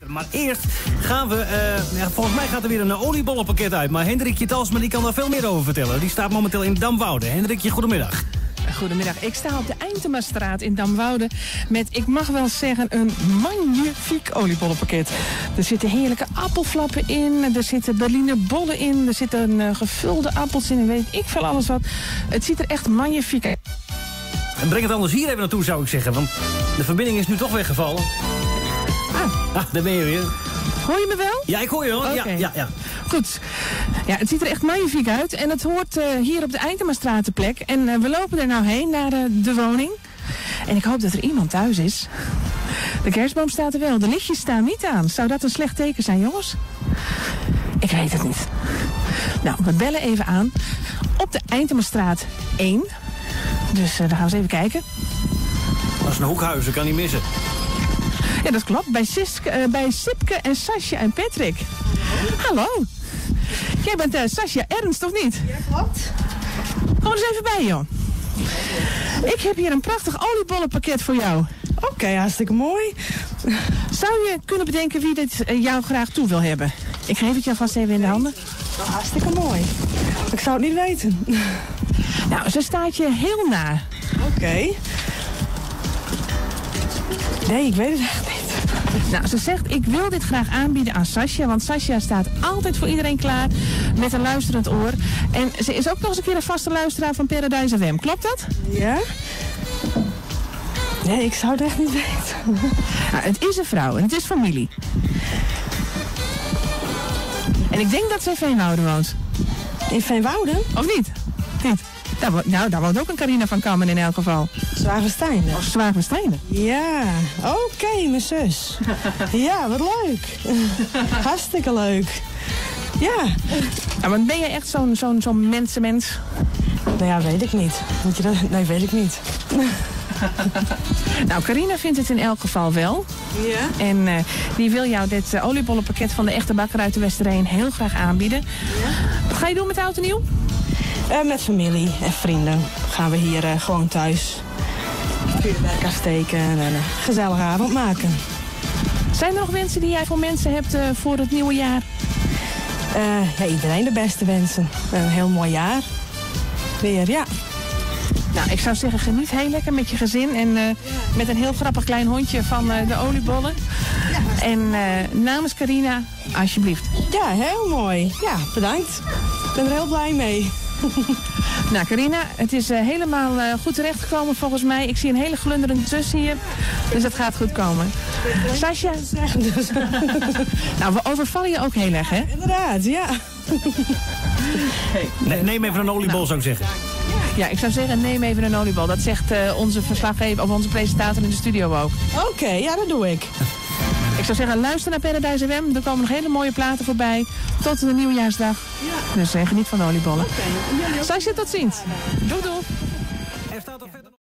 Maar eerst gaan we, eh, volgens mij gaat er weer een oliebollenpakket uit. Maar Hendrikje Talsma die kan daar veel meer over vertellen. Die staat momenteel in Damwoude. Hendrikje, goedemiddag. Goedemiddag. Ik sta op de Eintemastraat in Damwoude met, ik mag wel zeggen, een magnifiek oliebollenpakket. Er zitten heerlijke appelflappen in, er zitten Berliner bollen in, er zitten eh, gevulde appels in en weet ik veel alles wat. Het ziet er echt magnifiek uit. En breng het anders hier even naartoe, zou ik zeggen. Want de verbinding is nu toch weggevallen. Ah. ah daar ben je weer. Hoor je me wel? Ja, ik hoor je hoor. Ja, ja, ja. Goed. Ja, het ziet er echt magnifiek uit. En het hoort eh, hier op de Eintemastraat de plek. En eh, we lopen er nou heen naar eh, de woning. En ik hoop dat er iemand thuis is. De kerstboom staat er wel. De lichtjes staan niet aan. Zou dat een slecht teken zijn, jongens? Ik weet het niet. Nou, we bellen even aan. Op de Eintemastraat 1. Dus daar gaan we eens even kijken. Dat is een hoekhuizen, kan niet missen. Ja, dat klopt. Bij, Siske, eh, bij Sipke en Sascha en Patrick. Hallo. Jij bent uh, Sascha Ernst, of niet? Ja, klopt. Kom eens even bij, joh. Ik heb hier een prachtig oliebollenpakket voor jou. Oké, hartstikke mooi. Zou je kunnen bedenken wie dit eh, jou graag toe wil hebben? Ik geef het jou vast even in de handen. Hartstikke mooi. Ik zou het niet weten. Nou, ze staat je heel na. Oké. Nee, ik weet het echt niet. Nou, ze zegt, ik wil dit graag aanbieden aan Sascha. Want Sascha staat altijd voor iedereen klaar met een luisterend oor. En ze is ook nog eens een keer een vaste luisteraar van Paradise FM. Klopt dat? Ja? Nee, ik zou het echt niet weten. Nou, het is een vrouw en het is familie. En ik denk dat ze in Veenwouden woont. In Veenwouden? Of niet? Niet. Daar, nou, daar woont ook een Carina van Kammen in elk geval. Zwaagwesteinde. Of Zwaagwesteinde. Ja, oké, mijn zus. ja, wat leuk. Hartstikke leuk. Ja. Nou, want ben jij echt zo'n zo'n zo'n mensenmens? Nou ja, weet ik niet. Moet je dat? Nee, weet ik niet. Nou, Carina vindt het in elk geval wel. Ja? En eh, die wil jou dit uh, oliebollenpakket van de echte bakker uit de Westereen heel graag aanbieden. Ja. Wat ga je doen met oud en nieuw? Uh, met familie en vrienden gaan we hier uh, gewoon thuis vuurwerk afsteken en een gezellige avond maken. Zijn er nog wensen die jij voor mensen hebt uh, voor het nieuwe jaar? Ja, iedereen de beste wensen. Een heel mooi jaar. Weer, ja. Nou, ik zou zeggen, geniet heel lekker met je gezin en ja. met een heel grappig klein hondje van de oliebollen. Ja. En namens Carina, alsjeblieft. Ja, heel mooi. Ja, bedankt. Ik ben er heel blij mee. Nou, Carina, het is helemaal goed terechtgekomen volgens mij. Ik zie een hele glunderende zus hier. Dus dat gaat goed komen. Sascha. Dus. nou, we overvallen je ook heel erg, hè? Inderdaad, ja. Nee, neem even een oliebol, nou, zou ik zeggen. Ja, ik zou zeggen, neem even een oliebol. Dat zegt uh, onze verslaggever of onze presentator in de studio ook. Oké, okay, ja, dat doe ik. Ik zou zeggen, luister naar Paradise FM. Er komen nog hele mooie platen voorbij. Tot de nieuwjaarsdag. Ja. Dus geniet van de oliebollen. Okay. Sascha, tot ziens. Doei, doei.